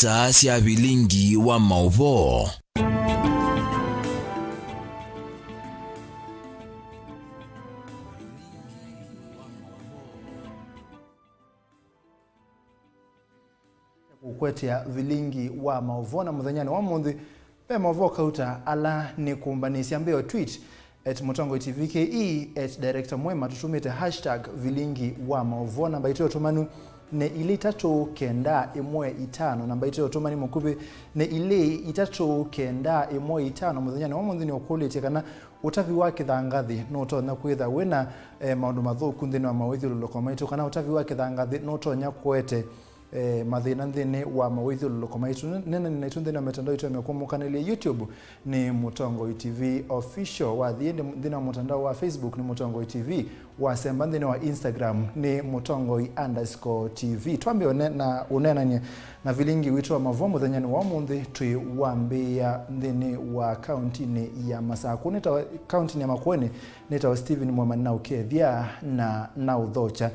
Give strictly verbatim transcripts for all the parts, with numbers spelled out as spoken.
Ndeto sya vilingi wa maũvoo. Kũkwetea vilingi wa maũvoo na mũthenyanĩ wa ũmũnthĩ, ve maũvoo kauta ala nĩkũmbanĩsya mbee tweet at Mũtongoi T V K E, at Director Mwema, tũtũmĩte hashtag vilingi wa maũvoo. Namba itũ ya ũtũmanu nĩ ilĩ itatũ kenda ĩmwe itano. Namba itũ ya ũtũmani mũkuvĩ nĩ ilĩ itatũ kenda ĩmwe itano. Mũthenyanĩ wa ũmũnthĩ nĩũkũlĩtye kana ũtavi wa kĩthangathĩ nũtonya kwĩtha wĩna, eh, maũndũ mathũku nthĩnĩ wa mawĩthyũlũlũko maitũ, kana ũtavi wa kĩthangathĩ nũtonya kũete, eh, mathĩna nthĩnĩ wa mawĩthyũlũlũko maitũ. Nĩ-, nĩnani naitũ nthĩnĩ wa mĩtandao itũ ya mĩkũmũkanĩlye. YouTube nĩ Mũtongoi T V Official, wathi ĩndĩ nthĩnĩ wa mũtandao wa Facebook nĩ Mũtongoi T V, wasemba nthĩnĩ wa Instagram nĩ Mũtongoi underscore T V. Twambe one-, na ũneenany'a na vilingi witũ wa maũvoo mũthenyanĩ wa ũmũnthĩ, twĩ wambĩĩa nthĩnĩ wa kauntinĩ ya Masakũ. Nĩ ta kauntinĩ ya Makueni, nĩ ta Stephen Mwema na ũkethya na na ũthokya.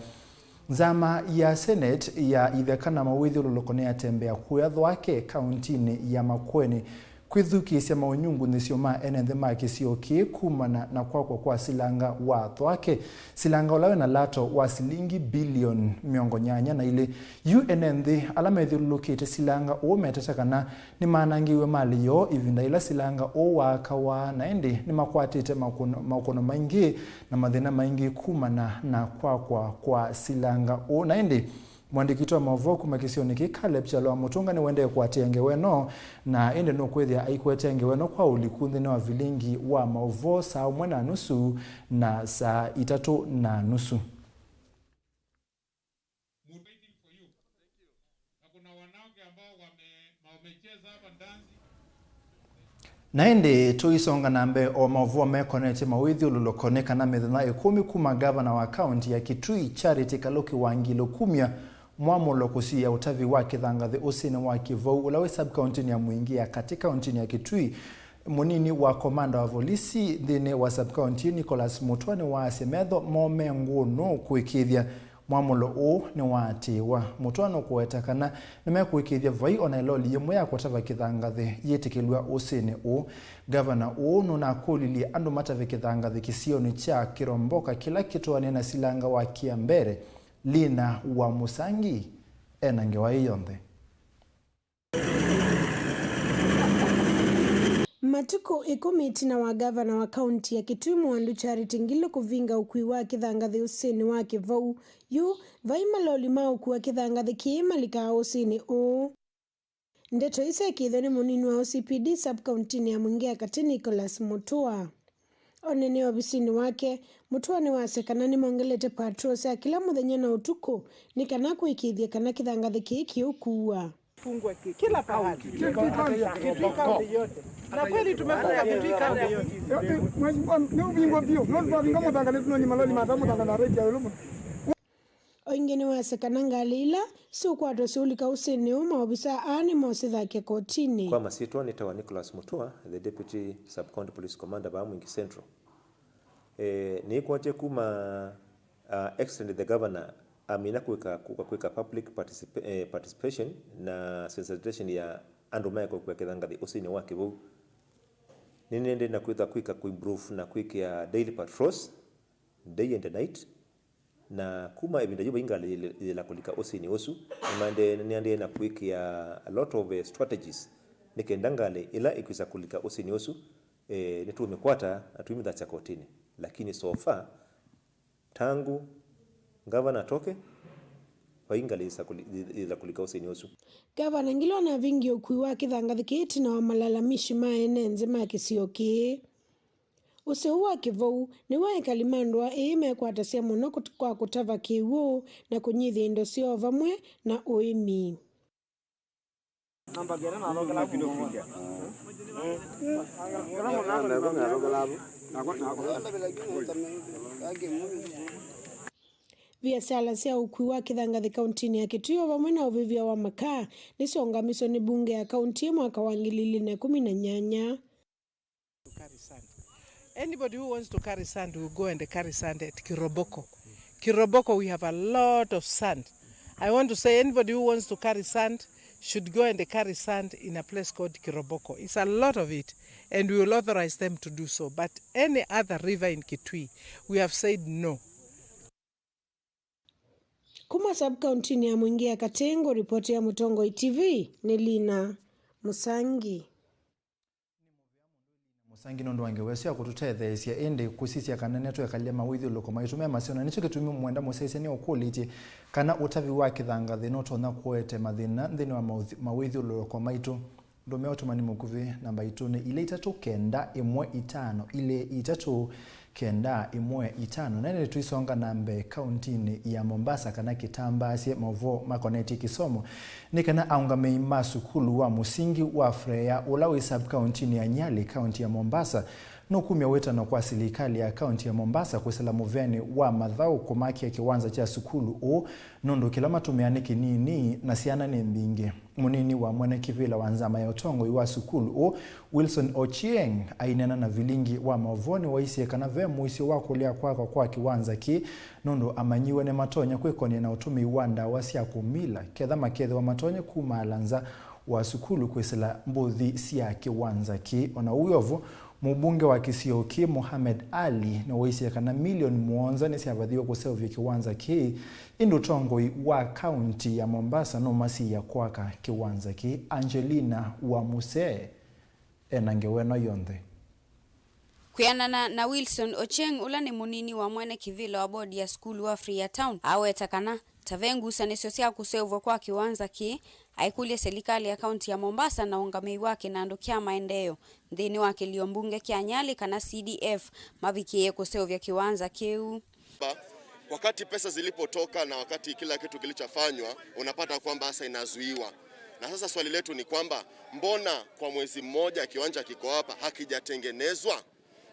Nzama ya Senate ya itheka na mawĩthyũlũlũko nĩyatembea kũya Thwake, kauntinĩ ya Makueni, kwĩthukĩĩsya maũnyungunyĩsyo ma ene nthĩ ma kĩsio kĩĩ kumana na kwakwa kwa silanga wa Thwake, silanga ũla wĩna lato wa silingi bilioni mĩongo nyanya na ilĩ. Yu ene nthĩ ala methyũlũlũkĩte silanga ũũ metete kana nĩmanangĩiwe malĩ yoo ĩvinda yĩla silanga ũũ waakawa, na ĩndĩ nĩmakwatĩte maũkũno, maũkũno maingĩ na mathĩna maingĩ kumana na kwakwa kwa silanga ũũ. Na ĩndĩ mũandĩki witũ wa maũvoo kuma kĩsionĩ kĩĩ, Caleb Kyalo wa Mũtũnga, nĩwendee kũatĩĩa ngewa ĩno, na ĩndĩ nũkwĩthĩa aikwetea ngewa ĩno kwa ũliku nthĩnĩ wa vilingi wa maũvoo saa ũmwe na nusu na saa itatũ na nusu. Mood waiting for you. Na kuna wanawake ambao wame-, wamecheza hapa dansi. Na ĩndĩ tũisonga na mbee, o maũvoo mekonetye mawĩthyũlũlũko nĩ kana mĩthenya ĩkũmi kuma ngavana wa kaunti ya Kitui, Charity Kaluki Wangilu, kumya mwamũlo kũsiĩĩa ũtavi wa kĩthangathĩ ũsĩnĩ wa Kĩvau, ũla wĩ sub-kauntinĩ ya Mwingi ya Katĩ, kauntinĩ ya Kitui, mũnini wa komanda wa volisi nthĩnĩ wa sub-kaunti, Nicholas Mutua, nĩwaasya metho moo me ngũnũ kũĩkĩĩthya mwamũlo ũũ nĩwaatĩĩwa. Mutua nũkũweta kana nĩmekũĩkĩĩthya vai o na ĩloli yĩmwe ya kũtava kĩthangathĩ yĩtĩkĩlw'a ũsĩnĩ ũũ. Ngavana ũũ nũnakũlilye andũ matave kĩthangathĩ kĩsionĩ kya Kĩromboka kĩla kĩtwaanĩe na silanga wa Kĩambere, Lina wa Mũsangi, ena ngewa ĩ yonthe. Matukũ ĩkũmi ĩtina wa ngavana wa kaunti ya Kitui Mwandũ Charity Ngilu kũvinga ũkui wa kĩthangathĩ ũsĩnĩ wa Kĩvau, yu vai maloli ma ũkua kĩthangathĩ kĩĩ malikaa ũsĩnĩ ũũ. Ndeto ii syekĩithwe nĩ mũnini wa O C P D sub-kauntinĩ ya Mwingi ya Katĩ, Nicholas Mutua. Onene ovisinĩ wake, Mutua nĩwasya kana nĩmongelete patrols ya kĩla mũthenya na ũtukũ nĩ kana kũĩkĩĩthya kana kĩthangathĩ kĩĩ kĩũkuwa. Fungwa ki-, kila pahali. Kitui County. Kitui County yote. Na kweli tumefunga Kitui County yote. Eh, eh, mheshimiwa, nĩ ũvingwa vyũ. No twavinga mũthanga nĩ tunonyi maloli mata mũthanga na rate ya ĩlũmũ. O ĩngĩ nĩwasya kana ngalĩ ila siũkwatwa siũlika ũsĩnĩ ũũ, maovisa aa nĩmosĩ thake kotinĩ. Kwa masyĩtwa nĩtawa Nicholas Mutua, the Deputy Sub-County Police Commander vaa Mwingi Central. Eh, nĩkwatya kuma, uh, Excellency the Governor amina kwĩka, kũka kwĩka public participa-, eh, participation na sensitization ya andũ maekũkua kĩthangathĩ ũsĩnĩ wa Kĩvau. Nĩnĩendee na kwĩtha kwĩka kũimprove na kwĩkĩa daily patrols, day and night. Na kuma ĩvinda yu vai ngalĩ yĩla kũlika ũsĩnĩ ũsu, nĩmaendee, nĩendee na kwĩkĩa a lot of, eh, strategies nĩ kenda ngalĩ ĩla ĩkwĩsa kũlika ũsĩnĩ ũsu, eh, nĩtũũmĩkwata na tũimĩthasya kotinĩ. Lakini so far, tangu ngavana atoke, vai ngalĩ yĩsa kũli-, yĩla kũlika ũsĩnĩ ũsu. Ngavana Ngilu anavingie ũkui wa kĩthangathĩ kĩĩ ĩtina wa malalamishi ma ene nthĩ ma kĩsio kĩĩ. Ũseo wa Kĩvau nĩw'o ekali ma ndũa ĩĩ mekwatasya mũno kũt-, kwa kũtava kĩw'ũ na kũnyithya indo syoo vamwe na ũĩmi. Viasala sya ũkui wa kĩthangathĩ kauntinĩ ya Kitui o vamwe na ũvĩvya wa makaa nĩsyaũngamiswe nĩ mbunge ya kaunti ĩ mwaka wa ngili ilĩ na ĩkũmi na nyanya. To carry sand. Anybody who wants to carry sand will go and carry sand at Kiroboko. Kiroboko, we have a lot of sand. I want to say anybody who wants to carry sand, should go and carry sand in a place called Kiroboko. It's a lot of it, and we will authorize them to do so. But any other river in Kitui, we have said no. Kuma sub-kauntinĩ ya Mwingi ya Katengo, ripoti ya Mũtongoi T V nĩ Lina Musangi. Musangi nũndũ wa ngewa ĩsu ya kũtũtetheesya, ĩndĩ kũsisya kana nĩtwekalya mawĩthyũlũlũko maitũ me maseo, na nĩkyo kĩtumi mwenda mũsyaĩĩsya nĩũkũlĩtye kana ũtavi wa kĩthangathĩ nũtonya kũete mathĩna nthĩnĩ wa mawĩthyũlũlũko maitũ. Ndũmĩa ũtũmani mũkuvĩ. Namba itũ nĩ ilĩ itatũ kenda ĩmwe itano ilĩ itatũ kenda ĩmwe itano. Na ĩndĩ tũisonga na mbee kauntinĩ ya Mombasa, kana kĩtambaasye maũvoo makonetye kĩsomo, nĩ kana aũngamĩi ma sukulu wa mũsingi wa Freya, ũla wĩ sub-kauntinĩ ya Nyali, kaunti ya Mombasa, nũkumya wĩtano kwa silikalĩ ya kaunti ya Mombasa kwĩsĩla mũvyanĩ wa mathaũ kũmakĩa kĩwanza kya sukulu ũũ, nũndũ kĩla matũmĩaa nĩ kĩnini na syana nĩ mbingĩ. Mũnini wa mwene kĩvĩla wa nzama ya ũtongoi wa sukulu ũũ, Wilson Ochieng, aineena na vilingi wa maũvoo nĩwaisye kana ve mũisyo wa kũlea kwakwa kwa kĩwanza kĩĩ, nũndũ amanyĩw'a nĩmatonya kwĩkony'a na ũtũmĩi wa ndawa sya kũmila ketha makethĩwa matonya kumaala nza wa sukulu kwĩsĩla mbũthi sya kĩwanza kĩĩ. O na ũu wĩ o vo, mũmbunge wa kĩsio kĩĩ, Mohamed Ali, nĩwaisye kana milioni mũonza nĩsyavathiwe kũseũvya kĩwanza kĩĩ, ĩndĩ ũtongoi wa kaunti ya Mombasa nũmasiĩĩa kwaka kĩwanza kĩĩ. Angelina wa Musee e na ngewa ĩno yonthe. Kwĩanana na Wilson Ochieng, ũla nĩ mũnini wa mwene kĩvĩla wa bodi ya sukulu wa Freya Town, aweta kana ta ve ngusanĩsyo sya kũseũvw'a kwa kĩwanza kĩĩ, aikũlya silikalĩ ya kaunti ya Mombasa na ũngamĩi wa kĩnandũ kya maendeeo nthĩnĩ wa kĩlio mbunge kya Nyali kana C D F mavikĩĩe kũseũvya kĩwanza kĩu. Wakati pesa zilipotoka na wakati kila kitu kilichofanywa, unapata kwamba sasa inazuiwa. Na sasa swali letu ni kwamba mbona kwa mwezi mmoja kiwanja kiko hapa hakijatengenezwa?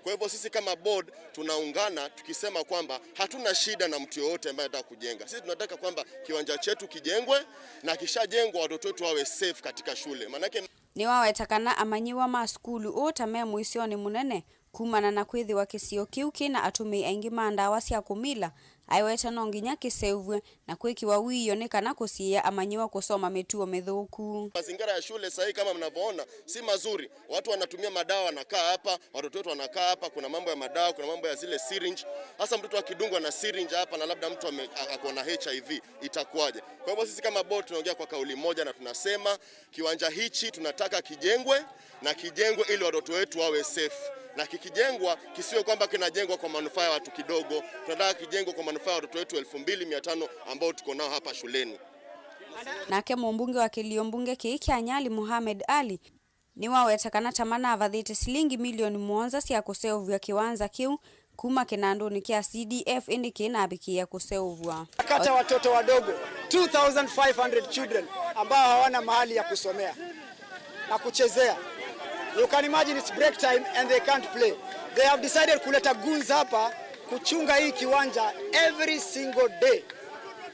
Kwa hivyo sisi kama board tunaungana tukisema kwamba hatuna shida na mtu yoyote ambaye anataka kujenga. Sisi tunataka kwamba kiwanja chetu kijengwe, na kishajengwa watoto wetu wawe safe katika shule. Manake Nĩwaweta kana amanyĩw'a ma sukulu ũũ ta me mũisyonĩ mũnene kumana na kwĩthĩwa kĩsio kĩu kĩ na atũmĩi aingĩ ma ndawa sya kũmila. Aiweta no nginya kĩseũvw'e na kwĩkĩwa wiio nĩ kana kũsiĩĩa amanyĩw'a kũsoma mĩtuo mĩthũku. Mazingira ya shule sahii kama mnavyoona si mazuri. Watu wanatumia madawa, wanakaa hapa, watoto wetu wanakaa hapa, kuna mambo ya madawa, kuna mambo ya zile syringe. Sasa mtoto akidungwa na syringe hapa na labda mtu ame-, a-, ako na H I V, itakuwaje? Kwa hivyo sisi kama board tunaongea kwa kauli moja na tunasema kiwanja hichi tunataka kijengwe, na kijengwe ili watoto wetu wawe safe, na kikijengwa kisiwe kwamba kinajengwa kwa manufaa ya watu kidogo. Tunataka kijengwe kwa manufaa ya watoto wetu elfu mbili mia tano ambao tuko nao hapa shuleni. Nake mũmbunge wa kĩlio mbunge kĩĩ kya Nyali, Mohamed Ali, nĩwaweta kana ta manavathĩte silingi milioni mũonza sya kũseũvw'a kĩwanza kĩu kuma kĩnandũnĩ kya C D F, ĩndĩ kĩinavikĩĩa kũseũvw'a. Kata watoto wadogo, two thousand five hundred children ambao hawana mahali ya kusomea na kuchezea. You can imagine it's break time and they can't play. They have decided kuleta goons hapa kuchunga hii kiwanja every single day.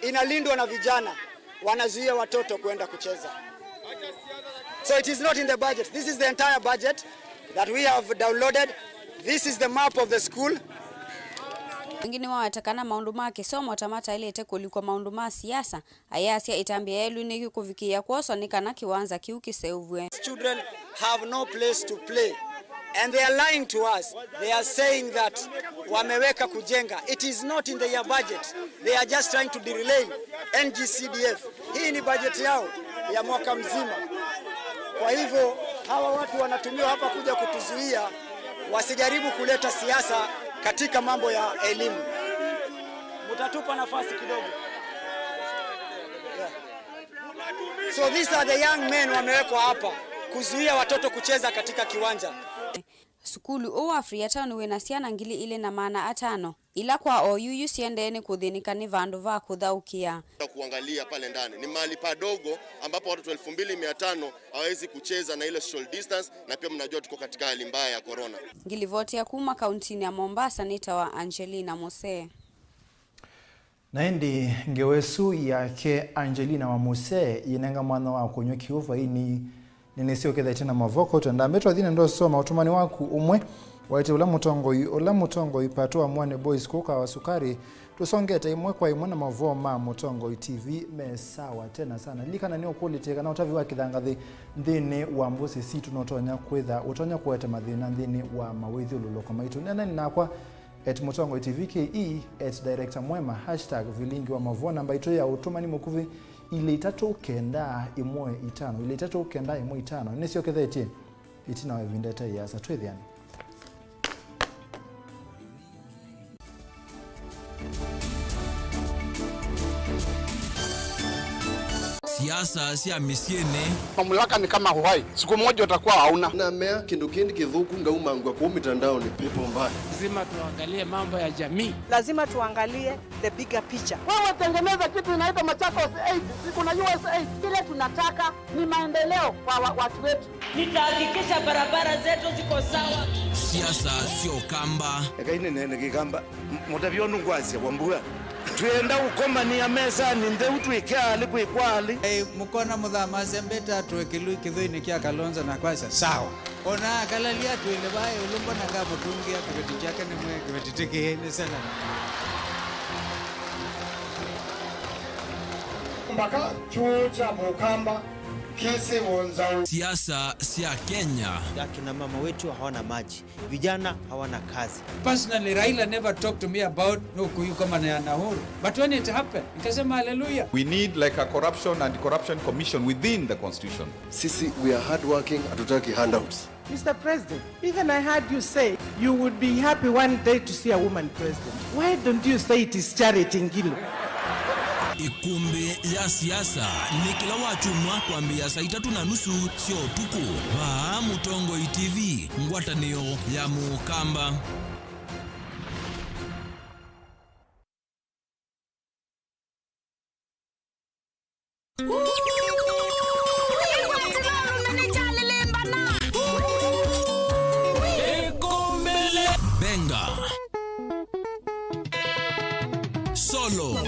Inalindwa na vijana, wanazuia watoto kwenda kucheza. So it is not in the budget. This is the entire budget that we have downloaded. This is the map of the school. Ĩngĩ nĩwaweta kana maũndũ ma kĩsomo ta mataĩlĩte kũlikwa maũndũ ma siasa, ayasya ĩtambya yaĩlwe nĩ kũvikĩĩa kwoswa nĩ kana kĩwanza kĩu kĩseũvw'e. Children have no place to play. And they are lying to us. They are saying that wameweka kujenga. It is not in their budget. They are just trying to derail N G C D F. Hii ni budget yao ya mwaka mzima. Kwa hivyo, hawa watu wanatumiwa hapa kuja kutuzuia wasijaribu kuleta siasa katika mambo ya elimu. Mtatupa nafasi kidogo. Yeah. So these are the young men wamewekwa hapa kuzuia watoto kucheza katika kiwanja. Sukulu ũũ wa Freetown wĩ na syana ngili ilĩ na maana atano, ila kwa oyu yu siendee nĩ kũthĩnĩka nĩ vandũ va kũthaũkĩa. Kuangalia pale ndani ni mahali padogo ambapo watoto elfu mbili mia tano hawawezi kucheza na ile social distance, na pia mnajua tuko katika hali mbaya ya corona. Ngilivoti ya kuma kauntinĩ ya Mombasa nĩtawa Angelina Musee. Na ĩndĩ ngewa ĩsu yake Angelina wa Musee yĩnenga mwanya wa kũnyw'a kĩw'ũ vainĩ nĩnĩsyokethetye na mavoko. Twendambĩ twathi na ndosoma ũtũmani waku ũmwe Waĩtye ũla mũtongoi, ũla mũtongoi Pato wa Mwani Boys kũka wa Sukari, tũsongete ĩmwe kwa ĩmwe na mavoo ma Mũtongoi T V me sawa tena sana. Lilikana nĩũkũlĩtye kana ũtavi wa kĩthangathĩ nthĩnĩ wa mbũsĩ sitũ nũtonya kwĩtha ũtonya kũete mathĩna nthĩnĩ wa mawĩthyũlũlũko maitũ. Nena nakwa at Mũtongoi T V K E, at Director Mwema, hashtag vilingi wa mavoo, namba itũ ya ũtũmani mũkuvĩ, ilĩ itatũ kenda ĩmwe itano, ilĩ itatũ kenda ĩmwe itano. Nĩsyokethetye ĩtina wa ĩvinda ĩtaĩ ĩasa. Twĩthĩane. Siasa sya mĩsyĩnĩ. Mamlaka ni kama uhai, siku moja utakuwa hauna. Na mea kĩndũ kĩndĩ kĩthũku ngaumangwa kũu mitandaoni, pepo mbaya. Lazima tuangalie mambo ya jamii. Lazima tuangalie the bigger picture. Wewe tengeneza kitu inaitwa Machakos Aid, si kuna U S A I D. Kile tunataka ni maendeleo kwa wa-, watu wetu. Nitahakikisha barabara zetu ziko sawa. Siasa sya Ũkamba. Ekai nĩneene Kĩkamba, m-, mũtavyo nũngwasya wa mbua. Twĩenda ũkomanĩa mesanĩ ntheu twĩke alĩ kwĩkwa alĩ. Ei, mũkona mũthamasya mbeta atũe kĩlui kĩthũinĩ kya Kalonzo na kwasya, sawa. Ona akalalia twĩle vaĩ ũlũ mbona ngamũtũngĩa kĩveti kyake nĩmwe kĩveti tĩkĩĩ nĩ sela. Mpaka chuo cha Mũkamba kĩsĩ wonzau. Siasa sya Kenya. Akina mama wetu hawana maji, vijana hawana kazi. Personally, Raila never talked to me about no kuyu kama na ya Nahuru. But when it happened, nikasema hallelujah. We need, like, a corruption and corruption commission within the constitution. Sisi, we are hardworking, hatutaki handouts. Mister President, even I heard you say you would be happy one day to see a woman president. Why don't you say it is Charity Ngilu? Ĩkũmbĩ ya siasa nĩ kĩla wakyumwa kwambĩĩa saa itatũ na nusu sya ũtukũ. Vaa Mũtongoi T V, ngwatanĩo ya Mũkamba. Benga. Solo.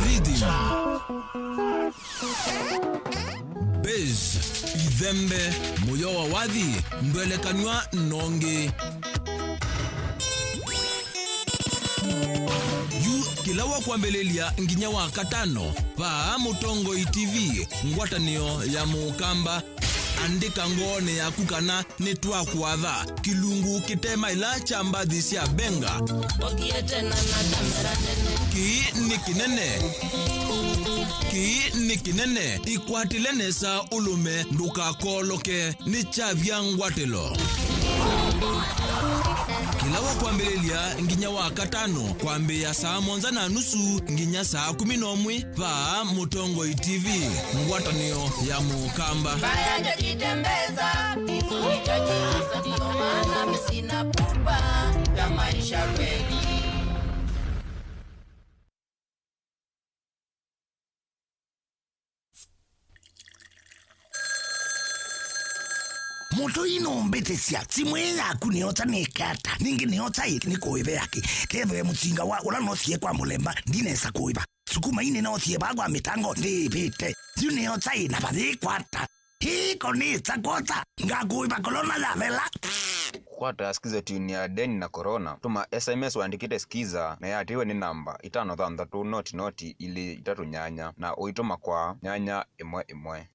Rhythm. Bass, ithembe, mũyo wa wathi, ndwelekanw'a nongi. Yu kĩla wa kwambĩlĩlya nginya wa katano, vaa Mũtongoi T V, ngwatanĩo ya Mũkamba. Andĩka ngoonĩ yaku kana nĩtwakwatha kĩlungu kĩte maĩla kya mbathi sya Benga. Kĩĩ nĩ kĩnene. Kĩĩ nĩ kĩnene. Ĩkwatĩle nesa ũlũme, ndũkakooloke. Nĩ kyavya ngwatĩlo. Kĩla wa kwambĩlĩlya nginya wa katano, kwambĩĩa saa mũonza na nusu nginya saa kũmi na ũmwe, vaa Mũtongoi T V, ngwatanĩo ya Mũkamba. Mbaya hajajitembeza, kizuri cha juu, ndio maana mimi sina pupa ya maisha kweli. Mũtũi nũmbĩtĩsya, simũ ĩĩ yaku nĩyosa nĩke ata? Ningĩ nĩyosa ĩ nĩkũĩve yakĩ? Kethĩwe mũsinga wa ũla nosie kwa mũlemba, ndinesa kũĩva. Sukuma ii nĩnosie vaa kwa mĩtango, ndĩĩvĩte. Yu nĩyosa ĩ na vayĩkwata. Hii konĩsa kwosa, ngakũĩva kolona yavela. Kwata Skiza Tune ya Deni na Corona. Tũma S M S wandĩkĩte Skiza na yatĩĩwe nĩ namba itano thanthatũ noti noti ilĩ itatũ nyanya na ũitũma kwa nyanya ĩmwe ĩmwe.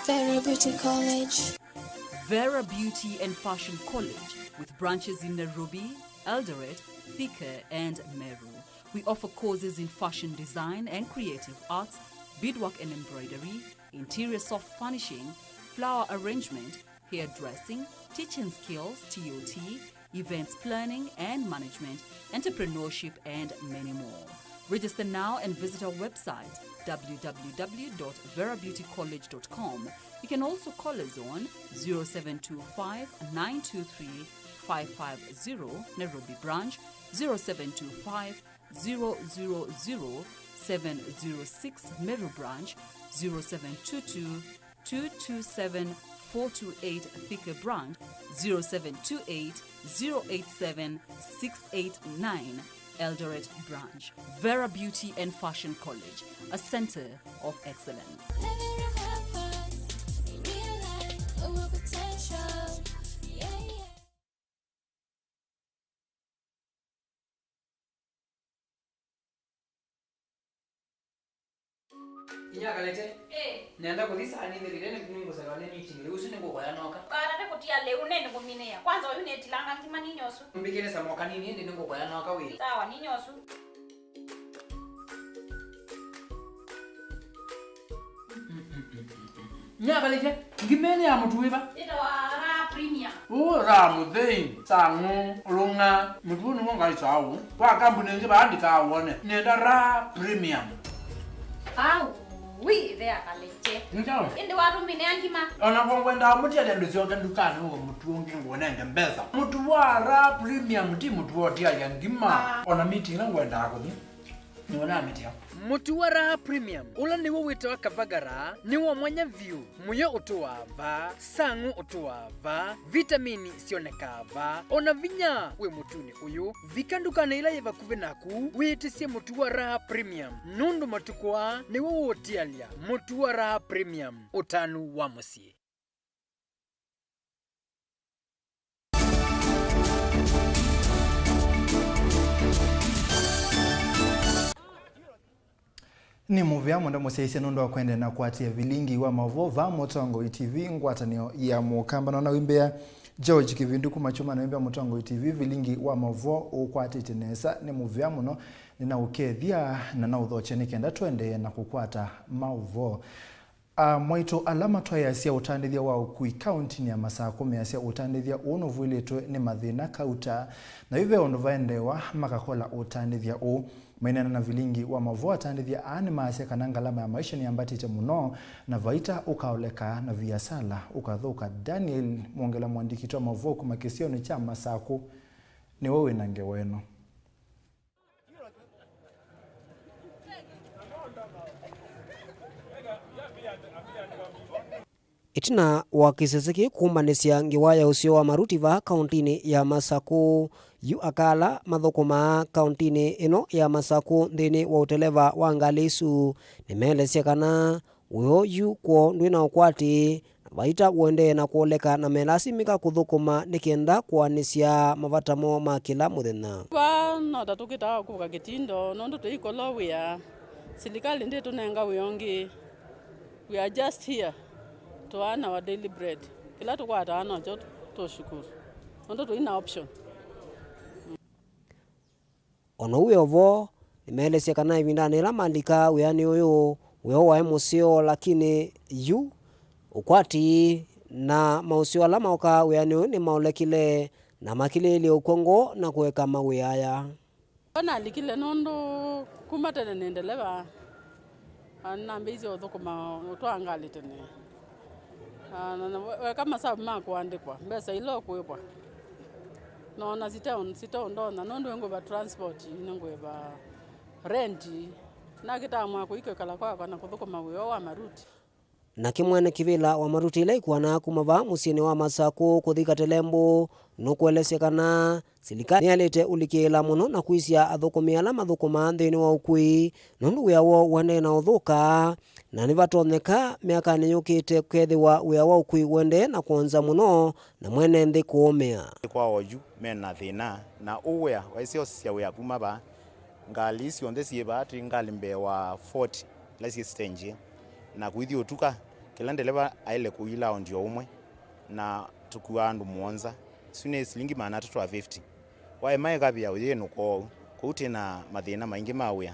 Vera Beauty College. Vera Beauty and Fashion College, with branches in Nairobi, Eldoret, Thika, and Meru. We offer courses in fashion design and creative arts, beadwork and embroidery, interior soft furnishing, flower arrangement, hairdressing, teaching skills, T O T, events planning and management, entrepreneurship, and many more. Register now and visit our website, W W W dot vera beauty college dot com. You can also call us on zero seven two five, nine two three, five five zero, Nairobi branch, zero seven two five, zero zero zero, seven zero six, Meru branch, zero seven two two, two two seven, four two eight, Thika branch, zero seven two eight, zero eight seven, six eight nine, Eldoret branch. Vera Beauty and Fashion College, a center of excellence. Inya Kalete. Eh. Nenda kũthi saa nĩ thirire nĩ nĩngũselewa nĩ meeting. Rĩu ũsu nĩngũkoya noka. Karate kũtia lĩu nĩ nĩkũminĩa. Kwanza ũyu nĩtilanga ngima ninyosu. Mbikĩre samoka nini ĩndĩ nĩngũkoya noka wĩ. Sawa ninyosu. Nyakalĩte, ngima ĩno ya mũtu wĩva? Ĩtawa Raha Premium. Ũ, Raha mũthei, sang'ũ, lũng'a, mũtu ũyũ nĩw'o ngaĩsaa ũũ. Kwa kambuni ĩngĩ vaandĩkaa wone, nenda Raha Premium. Au, wi, ĩthe akalĩte. Nĩ kyaũ? Ĩndĩ watũmĩnĩa ngima. Ona kwa ngwendaa mũtialya ndũsyoke ndukanĩ ũwe mũtu ũngĩ ngũnenge mbesa. Mũtu wa Raha Premium ti mũtu wa ũtialya ngima. Ah. Ona meeting ĩla ngwendaa kũthi. Nĩwona mĩtĩ yao. Mũtu wa Raha Premium, ũla nĩw'o wĩtawa Kavagara, nĩ wa mwanya vyũ. Mũyo ũtũaa vaa, sang'ũ ũtũaa vaa, vitamini syonekaa vaa, o na vinya wĩ mũtunĩ ũyũ. Vika ndukanĩ ĩla yĩ vakuvĩ naku, wĩĩtĩsye mũtu wa Raha Premium, nũndũ matukũ aa nĩw'o ũũtialya. Mũtu wa Raha Premium, ũtanu wa mũsyĩ. Nĩ mũvea mũno mũsyaĩĩsya nũndũ wa kũendeea na kũatĩĩa vilingi wa maũvoo vaa Mũtongoi T V, ngwatanĩo ya Mũkamba. Nona wĩmbĩa George Kĩvindu kuma Kyumani, wĩmbĩa Mũtongoi T V, vilingi wa maũvoo ũkwatĩte nesa. Nĩ mũvea mũno, nĩnaũkethya na naũthokya nĩ kenda tũendee na kũkwata maũvoo. A, mwaitũ ala matwaĩasya ũtandĩthya wa ũkui kauntinĩ ya Masakũ measya ũtandĩthya ũũ nũvw'ĩlĩtwe nĩ mathĩna kauta, na yu ve ũndũ vaendeewa makakola ũtandĩthya ũũ. Maineena na vilingi wa maũvoo, atandĩthya aa nĩmaasya kana ngalama ya maisha nĩyambatĩte mũno, na vaita ũkaoleka na viasala ũkathũka. Daniel Mwongela, mũandĩki witũ wa maũvoo kuma kĩsionĩ kya Masakũ, nĩwe wĩ na ngewa ĩno. Ĩtina wa kĩsese kĩĩ kũmbanĩsya ngewa ya ũseo wa maruti vaa kauntinĩ ya Masakũ, yu aka ala mathũkũmaa kauntinĩ ĩno ya Masakũ nthĩnĩ wa ũteleva wa ngalĩ isu nĩmeelesya kana wĩa ũyu kwoo ndwĩ na ũkwati, na vaita ũendee na kwoleka, na melasimĩka kũthũkũma nĩ kenda kũanĩsya mavata moo ma kĩla mũthenya. Vaa no ta tũkĩtaa kũka kĩtindo, nũndũ tũikola wĩa, silikalĩ ndĩtũnenga wĩa ũngĩ. We are just here to earn our daily bread. Kĩla tũkwataa nokyo tũshukuru, nũndũ tũi na option. O na ũu wĩ o vo, nĩmeelesya kana ĩvindanĩ yĩla malika wĩanĩ ũyũ, wĩa ũũ waĩ mũseo, lakini yu ũkwati na maũseo ala maũkaa wĩanĩ ũyũ nĩmaolekile, na makĩlĩĩlye ũkw'a ngoo na kũeka mawĩa aya. Nalikile nũndũ kuma tene nĩ ndeleva. Na nambĩĩisye ũthũkũma ũtwaa ngalĩ tene. Na, na, na weka masavu ma kũandĩkwa, mbesa ila ũkũĩvwa. Noona siteũ-, siteũndonya nũndũ nĩngũĩva transport, nĩngũĩva rent. Nakĩtaa mwako ikwĩkala kwakwa na kũthũkũma wĩa wa maruti. Nake mwene kĩvĩla wa maruti ila ikuanaa kuma vaa mũsyĩnĩ wa Masakũ kũthi Katelembũ nũkũelesya kana silikalĩ nĩyaĩlĩte ũlikĩĩla mũno na kwĩsya athũkũmi ala mathũkũmaa nthĩnĩ wa ũkui, nũndũ wĩa woo ũendee na ũthũka, na nĩvatonyeka myakanĩ yũkĩte kethĩwa wĩa wa ũkui ũendee na kwonza mũno na mwene nthĩ kũũmĩa. Kwa oyu me na thĩna, na ũwĩa waisye ũsisya wĩa kuma vaa, ngalĩ syonthe syĩ vaa, twĩ ngalĩ mbee wa forty ila syĩ stage, na kũithi ũtuka, kĩla ndeleva aĩle kũi laundi o ũmwe, na tũkuaa andũ mũonza. Isu nĩ silingi maana atatũ na fifty. Waema ĩkavĩa ũyĩnũka oou, kũu twĩ na mathĩna maingĩ ma wĩa.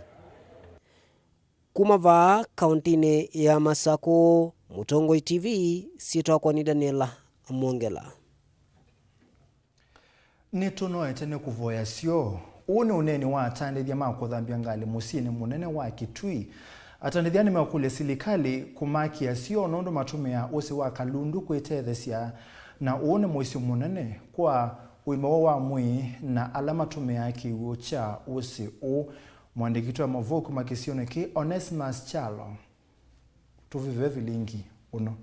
Kuma vaa kauntinĩ ya Masakũ, Mũtongoi T V, syĩtwa wakwa nĩ Daniela Mwongela. Nĩtũnoete nĩ kũvoya syoo. Ũũ nĩ ũneeni wa atandĩthya ma kũthambya ngalĩ mũsyĩnĩ mũnene wa Kitui. Atandĩthya nĩmekũlya silikalĩ kũmakĩa syoo nũndũ matũmĩaa ũsĩ wa kalundu kwĩtetheesya, na ũũ nĩ mũisyo mũnene kwa ũima woo wa mwĩĩ na ala matũmĩaa kĩw'ũ kya ũsĩ ũũ. Mũandĩki witũ wa maũvoo kuma kĩsionĩ kĩĩ, Onesmus Kyalo, tũvĩve vilingi ũno.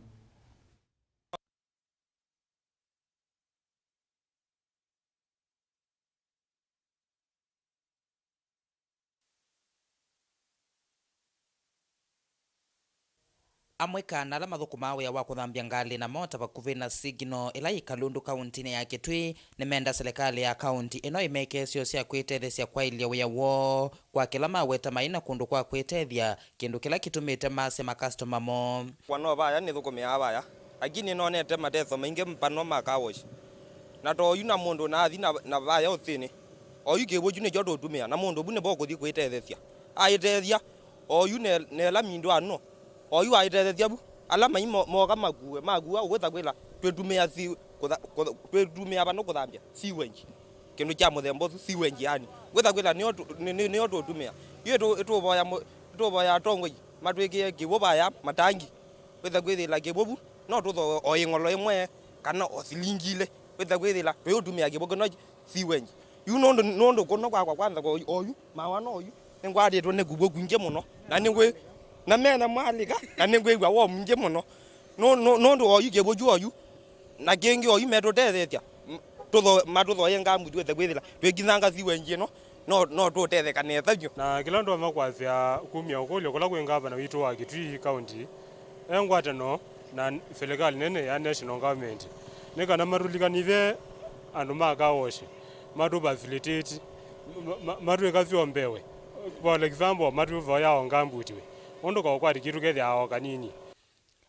Amwe kana ala mathũkũmaa wĩa wa kũthambya ngalĩ na mota vakuvĩ na Signal ĩla yĩ Kalundu kauntinĩ ya Kitui nĩmenda silikalĩ ya kaunti ĩno ĩmeke syo sya kwĩtetheesya kwaĩlya wĩa woo kwa kĩla maweta mai na kũndũ kwa kwĩtethya, kĩndũ kĩla kĩtumĩte masya makastoma moo. Kwa no vaya nĩthũkũmĩaa vaya, lakini nĩnonete mateso maingĩ pano ma car wash. Na ta oyu na mũndũ naathi na, na vaya ũsĩnĩ, oyu kĩw'ũ kyu nĩkyo tũtumĩa, na mũndũ vu nĩvo ũkũthi kwĩtetheesya. Aĩteethya, oyu ne, nela mindũ ano, oyu aĩtetheesya vu, ala mai mo-, moka makuwe, makuwa ũkwĩsa kwĩla twĩtumĩa si-, kũtha-, kũtha-, twĩtumĩa vano kũthambya sewage. Kĩndũ kya mũthemba ũsu, sewage yani. Wĩsa kwĩla nĩyo tũ-, nĩ-, nĩ-, nĩyo tũtumĩa. Yu ĩtũ-, ĩtũvoya mũ-, ĩtũvoya atongoi matwĩkĩe kĩw'ũ vaya matangi. Wĩsa kwĩthĩla kĩw'ũ vu, no tũthoe o ĩng'olo ĩmwe, kana o silingi ilĩ. Wĩsa kwĩthĩla twĩũtumĩa kĩw'ũ kĩno sewage. Yu nũndũ, nũndũ kũno kwakwa kwanza kwa oyu, mawa no oyu, nĩngwatĩtwe nĩ kĩw'ũ kwingĩ mũno. Na nĩngwĩ-, na mena mwalĩka, na nĩngwĩw'a woo mwingĩ mũno. Nũ-, nũ-, nũndũ oyu kĩw'ũ kyu oyu, na kĩngĩ oyu metũtetheesya, m-, tũtho-, matũthoye ngambuti wĩse kwĩthĩla twĩkinyanga sewage ĩno, no, no tũtetheka nesa vyũ. Na kĩla ndonya kwasya kumya ũkũlyo kũla kwĩ ngavana witũ wa Kitui County, e ngwatanĩo na silikalĩ nene ya national government, nĩ kana matũlikanĩthye andũ ma car wash, matũ facilitate, ma-, ma-, matwĩka syo mbewe. For example, matũvoya o ngambuti we. Ũndũ kaũkwati kitũ kethĩawa o kanini.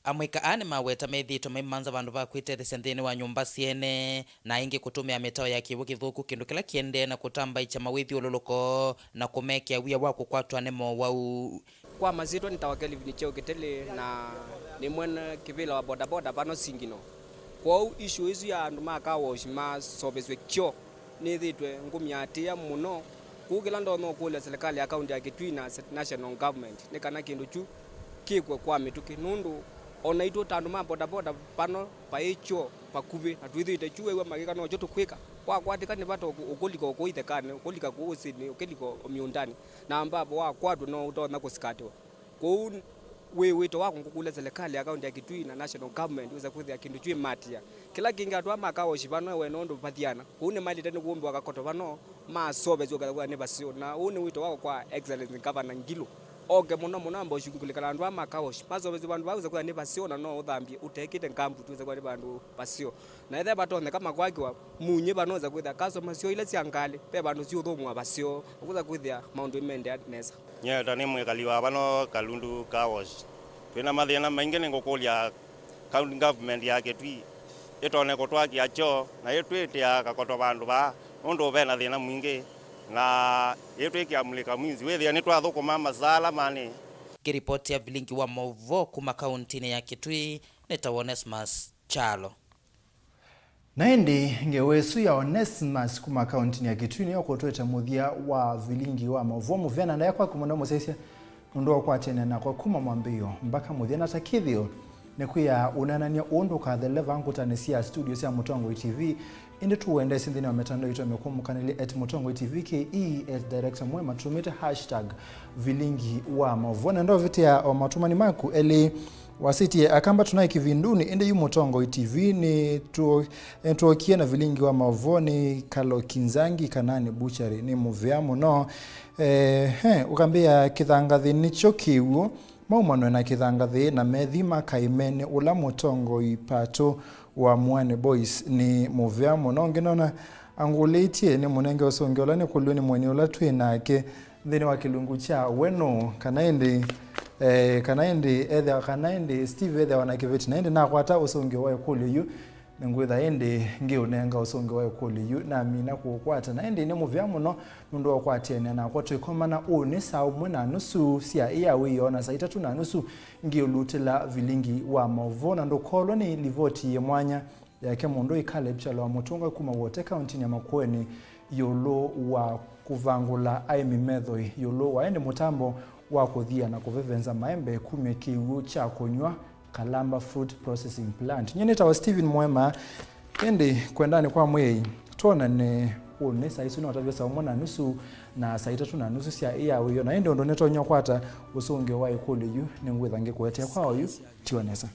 Amũika aa nĩmaweta methĩĩtwe maimanza vandũ va kwĩtetheesya nthĩnĩ wa nyũmba syene, na aingĩ kũtũmĩa mĩtao ya kĩw'ũ kĩthũku, kĩndũ kĩla kĩendee na kũtambaĩkya mawĩthyũlũlũko na kũmekĩa wia wa kũkwatwa nĩ mowau. Kwa masyĩtwa nĩtawa Kelvin Cheo Kĩtĩlĩ, na nĩ mwene kĩvĩla wa bodaboda vano Signal. Kwoou issue ĩsu ya andũ ma car wash maseũvĩsw'e kyoo nĩthĩĩtwe ngũmĩatĩĩa mũno. Kwoou kĩla ndonya ũkũlya silikalĩ ya kaunti ya Kitui na se-, national government nĩ kana kĩndũ kyu kĩkw'e kwa mĩtũkĩ, nũndũ o naitũ ta andũ ma bodaboda vano vaĩ kyoo vakuvĩ na twĩthĩĩte kyu, wew'a makĩka nokyo tũkwĩka. Wakwatĩka nĩ vata ũkũ-, ũkũlika o kũu ithekanĩ, ũkũlika kũu ũsĩnĩ, ũkĩlika o mĩũndanĩ, na ambapo wakwatwa no ũtonya kũsikatĩwa. Kwoou wĩ wĩto wakwa ngũkũlya silikalĩ ya kaunti ya Kitui na national government wĩsa kwĩthĩa kĩndũ kyu ĩmatĩa. Kĩla kĩngĩ, andũ aa ma car wash vano we nũndũ vathiana, kũu nĩmaĩlĩte nĩ kũmbĩwa kakoto vano, maseũvĩsw'e ũkethĩa nĩ vaseo. Na ũu nĩ wĩto wakwa kwa Excellency Governor Ngilu, oke mũno mũno ambe ũshughulikana na andũ aa ma car wash, maseũvĩsw'e vandũ va wĩsa kwĩthĩa nĩ vaseo, na no ũthambye ũtekĩte ngambuti wĩsa kwĩthĩa nĩ vandũ vaseo. Na ethĩwa vatonyeka makwakĩwa munyĩ vano wĩsa kwĩthĩa customer syoo ila sya ngalĩ, ve vandũ siũthũmũa vaseo, ũkwĩsa kwĩthĩa maũndũ nĩmaendeea nesa. Nyie ta nĩ mwĩkali wa vano Kalundu Car Wash, twĩ na mathĩna maingĩ. Nĩngũkũlya county government ya Kitui ĩtone kũtwakĩa kyoo na ĩtwĩtĩa kakoto vandũ vaa, nũndũ ve na thĩna mwingĩ, na ĩtwĩkĩa mũlĩka mwinzi wĩthĩe nĩtwathũkũma masaa ala manĩ. Ngĩripotĩa vilingi wa maũvoo kuma kauntinĩ ya Kitui, nĩtawa Onesmus Kyalo. Na ĩndĩ ngewa ĩsu ya Onesmus kuma kauntinĩ ya Kitui nĩyo kũtwete mũthya wa vilingi wa maũvoo. Mũvea na ndaĩa kwaku mũno mũsyaĩĩsya nũndũ wa kũkwatĩanĩa nakwa kuma mwambĩĩo mbaka mũthya. Na ta kĩthĩo, nĩkwĩaa ũneenany'a ũũ ndũkathele vaa ngũtanĩ sya studio sya Mũtongoi T V, ĩndĩ tũũendeesye nthĩnĩ wa mĩtandao yitũ ya mĩkũmũkanĩlye at Mũtongoi T V K E, at Director Mwema, tũtũmĩte hashtag vilingi wa maũvoo. Na ndovĩtĩa o matũmani maku elĩ. Wasĩtie akamba tũnaĩ kĩvindunĩ, ĩndĩ yu Mũtongoi T V nĩtũ-, nĩtwokie na vilingi wa maũvoo nĩ Kalo Kinzangi kana nĩ Butchery. Nĩ mũvea mũno. Ehe, ũkambĩa kĩthangathĩ nĩkyo kĩw'ũ, maumanwe na kĩthangathĩ na methi makaĩme nĩ ũla Mũtongoi Patũ wa Mwani Boys. Nĩ mũvea mũno. Ũngĩ nona angũlĩtye nĩ mũnenge ũsũngĩo ũla nĩkũlw'e nĩ mũeni ũla twĩ nake nthĩnĩ wa kĩlungu kya we nũũ, kana ĩndĩ, eh, kana ĩndĩ ethĩwa, kana ĩndĩ Steve ethĩwa na kĩveti. Na ĩndĩ nakwata ũsũngĩo wa ĩkũlyo yu, nĩngwĩtha ĩndĩ ngĩũnenga ũsũngĩo wa ĩkũlyo yu, namina kũũkwata. Na ĩndĩ nĩ mũvea mũno nũndũ wa ũkwatĩanĩa nakwa. Twĩkomana ũnĩ saa ũmwe na nusu sya ĩa wĩoo, na saa itatũ na nusu ngĩũlutĩla vilingi wa maũvoo. Na ndũkolwe nĩ livoti yĩ mwanya yake mũndũ ĩkale Kyalo wa Mũtũnga kuma Wote kauntinĩ ya Makueni ĩũlũ wa kũvangũla aĩmi methoi ĩũlũ wa ĩndĩ mũtambo wa kũthia na kũvevenza maembe kumya kĩw'ũ kya kũnyw'a Kalamba Fruit Processing Plant. Nyie nĩtawa Stephen Mwema, ĩndĩ kwendanĩ kwa Mwĩai twonane ũnĩ saa isu nĩwatavya saa ũmwe na nusu na saa itatũ na nusu sya ĩa wĩoo, na ĩndĩ ũndũ nĩtonya kwata ũsũngĩo wa ĩkũlyo yu nĩngwĩtha ngĩkũetea kwa oyu. Tiwa nesa.